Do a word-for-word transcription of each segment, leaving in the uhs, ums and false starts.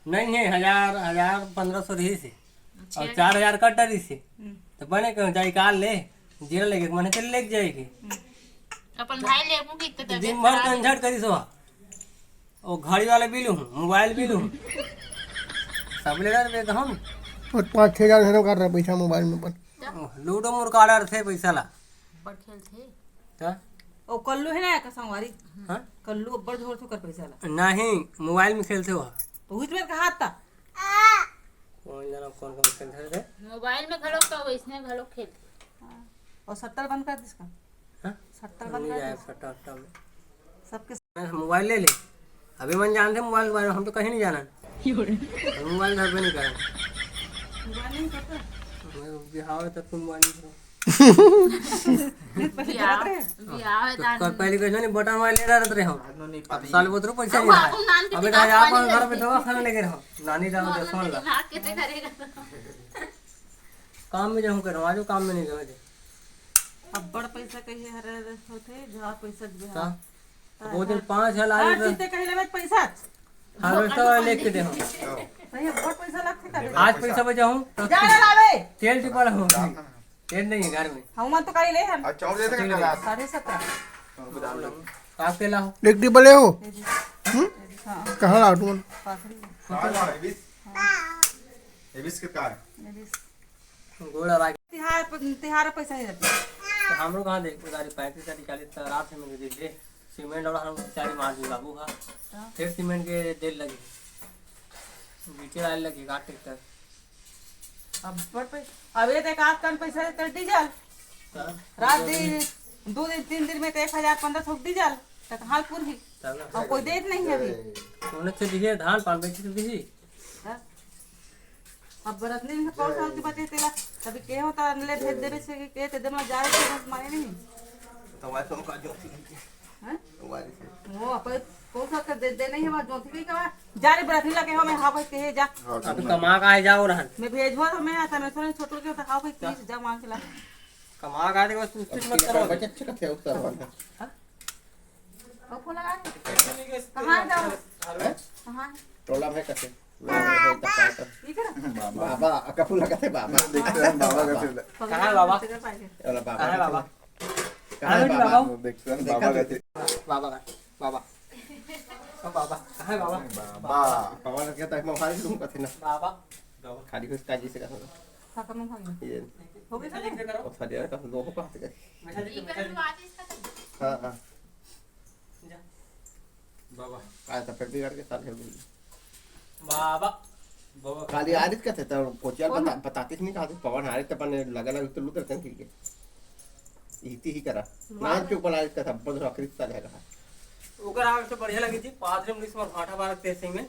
नहीं है, हजार, हजार पन्द्रह सौ रहिस हे। अउ चार हजार कट डरिस हे। त बने कहूँ, जाई कार ले, जेला लेके मन चल लेके जाई के। अपन भाई ले मुंह की तो दिन भर झंझट करिस हो। ओ घड़ी वाला बिल हूँ, मोबाइल बिल हूँ। सब ले रहे हम। पाँच छः हजार घरों काट रहा पैसा मोबाइल में अपन। लूडो मोर काट रहे थे पैसा ला। बड़ खेल थे। त? ओ कल्लू है ना का संगवारी? हाँ? कल्लू अब्बड़ जोर से कर पैसा ला। नहीं, मोबाइल में खेलथे वह। तो उस में कहा था? कौन जाना कौन कौन खेलथे रे? मोबाइल में घलो तो वैसने घलो खेलथे। हाँ। और सट्टा बंद कर दिस का? हाँ? सट्टा बंद नहीं कर जाए दिस। सट्टा, सट्टा में। सबके मैं मोबाइल ले ले। अभी मन जानथे मोबाइल के बारे में, हम तो कहीं नहीं जाना। हम मोबाइल धरबे नहीं करन। मोबाइल नहीं करता? मैं बिहाव है तब तो मोबाइल नहीं धरो। पहले बिहाव, करत रहे? बिहाव है तो जान। कर पहले कैसे नहीं बटन वाले ले रहत रहे हम। अब साल वो तो पैसा नहीं है। अबे तो आप घर पे दवा खाने लगे रहो। नानी जाओ तो सुन ला। दिमाग कैसे करेगा? काम में जाऊँ करो, आज काम में नहीं जाओ। अब्बड़ पैसा कहिए हर होथे, जहाँ पैसा जो है। का? वो दिन पाँच हजार हर लागे चीज ते कहीं लेवे पैसा। हार्वेस्टर वाला लेके दे हम। सही है, बहुत पैसा लगथे का? आज पैसा बचाऊं तो जा रे लावे। तेल टिपा रहूं। तेल नहीं है घर में। हम मन तो कहीं ले हम। आज चाउर देते हैं कल रात। साढ़े सत्रह। चाउर को डाल दो। काट के लाओ। एक डिब्बा ले हो। हाँ। कहाँ लाओ तुम? पाखड़ी में। कहाँ लाओ? एबिस? हाँ। एबिस के कहाँ है? एबिस। गोड़ लगा के। तिहार प-, तिहार पैसा नहीं रहता। तो हमरो कहाँ दे, गाड़ी पैंतीस तारीख, चालीस तारीख रात में मुझे दे दे। सीमेंट वाला हम चारी मार दी बाबू हा। हाँ। फिर सीमेंट के देर लगे। बीचे लाए लगे का ट्रैक्टर। अब बड़ पे, अब ये देख, आज कन पैसा कर डीजल। हाँ। रात दिन, दो दिन, तीन दिन में तो एक हजार पन्द्रह सौ डीजल। तो कहाँ पूरी? तब ना। और कोई देत नहीं है अभी। उन्हें से दिए धान पान बेची तो दिए। हाँ। अब बरतनी में कौन सा होती बचे तेला? कभी के होता ले भेज देवे से कि के ते देमा जाए के बस माने नहीं। तो वाई तो का जो थी। हैं? तो वाई से। वो अपन कौन सा कर दे, दे नहीं है, जो थी का जा रे बरतनी लगे हो, मैं हाँ भाई कहे जा। हाँ, अभी कमा का है, जाओ रहन। मैं भेजवा तो मैं आता, मैं सोने छोटू के तो हाँ भाई कहे जा मांग के ला। कमा का है, बस तू अब कुछ मत क्या करो। बचत से कथे उतर वाला। हाँ? कपू लगा के। कहाँ जाओ? हैं? कहाँ? टोला में कथे। ये करा? बाबा, आ कपू लगा थे बाबा। देखते हैं बाबा का चिल्ला। कहाँ है बाबा? तेरे पास है। अरे बाबा कहाँ है का बाबा? चिल्ला। कहाँ है बाबा? बाबा? देखते हैं देखा बाबा तो का चिल्ला। बाबा का, बाबा। ओ बाबा, कहाँ है बाबा? बाबा। बाबा का कहता है, मैं खाली लूँ कथे ना। बाबा। खाली कुछ काजी से कहा। हाँ, कम हो गया। ये। हो गया सारे? ओ, सारे यार, कहाँ लोगों को हाथ कर। हाँ, हाँ। जा। बाबा। आया था फिर बिगाड़ के साले हो गए। बाबा। बाबा। खाली आरिस का थे तो कोचियाल कौन बता-, है? बतातीस नहीं कहा थे, पवन आरिस तो अपन लगा लगा तो लूट रखते हैं, ठीक है। इती ही करा। वाह। नाम चुप वाला आरिस का था, बंद रखा, रिश्ता ले रहा। ओकर आग से बढ़िया लगी थी, पाथरे में इसमें भाटा बारह तेईस में।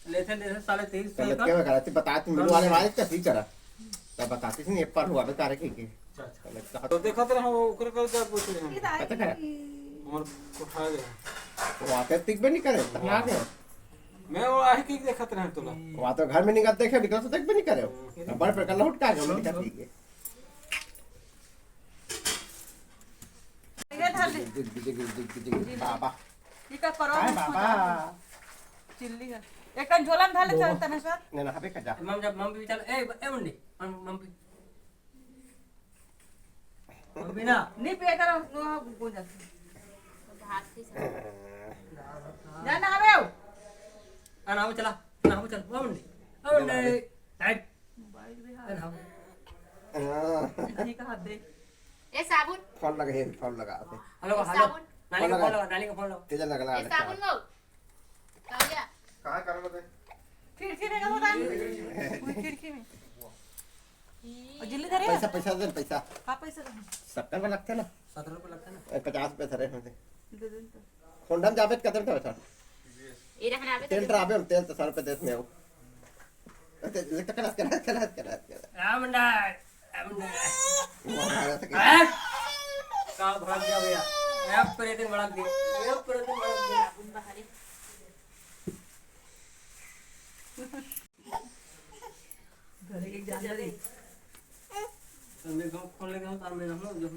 लेथे, लेथे साले तेईस तो सौ लटके का। में करा थी, बतातीस मिलू वाले आरिस का ठीक करा। तब बतातीस नहीं, एक बार हुआ बेकार है, ठीक है। अच्छा, अच्छा। तो देखत रहो, ओकरे कर जा पूछ रहे हैं। पता है? हमर कोठा गया। वो आते टिक भी नहीं करे, तब आ गया। मैं वो आही की देखत रहे तोला। वो तो घर में निकल देखे, निकल तो देख भी नहीं करे। हम्म। अब बड़े पर कल उठ के आ गया, मैं देखा ठीक है। ये धर ले। दिख, दिख, दिख, दिख, दिख, दिख, बाबा। ये का परवा हाय में बाबा। चिल्ली है। एक झोला में धर ले, चल, तमेश्वर। नहीं, ना, हबे का जा। मम जब मम भी चल, ए, ए, मुंडी, मम, मम भी। अभी ना। नहीं पिया करो, वो हो, वो जाते। जा ना आवे हो। आ, ना, वो चला। ना, वो चल। वो मुंडी। वो मुंडी। टाइट। मोबाइल भी आ, ना। हाँ। नहीं कहा दे। ए, साबुन। फोन लगा, हे, फोन लगा, अबे। हेलो, ए, हेलो। साबुन। नानी का फोन लगा, नानी का फोन लगा। तेजा लगा, लगा, ए, लगा। साबुन वो। कालिया। कहाँ करो बे? खिड़की में का होता है? खिड़की में। और जिल्ली धरे? पैसा, पैसा दे, पैसा। का पैसा दे? सत्तर रुपये लगते ना। सत्तर रुपये लगते ना। ए, पचास रुपये धरे हैं। दे दे तो। होंडा में जाबे त कतक पैसा? ए रहना आबे तो तेल दे। तो आबे, हम तेल तो सौ रुपये देश में हो। अरे, ले तो करा, करा, करा, करा, करा। राम डाल। वो हमारा तो क्या? हैं? का भाग गया भैया? ए, पूरे दिन भड़क दिया। ए, पूरे दिन भड़क दिया। घरे एक जानवर है। तो मैं गाँव खोल ले गया हूँ, तो मैं रहूँ, जो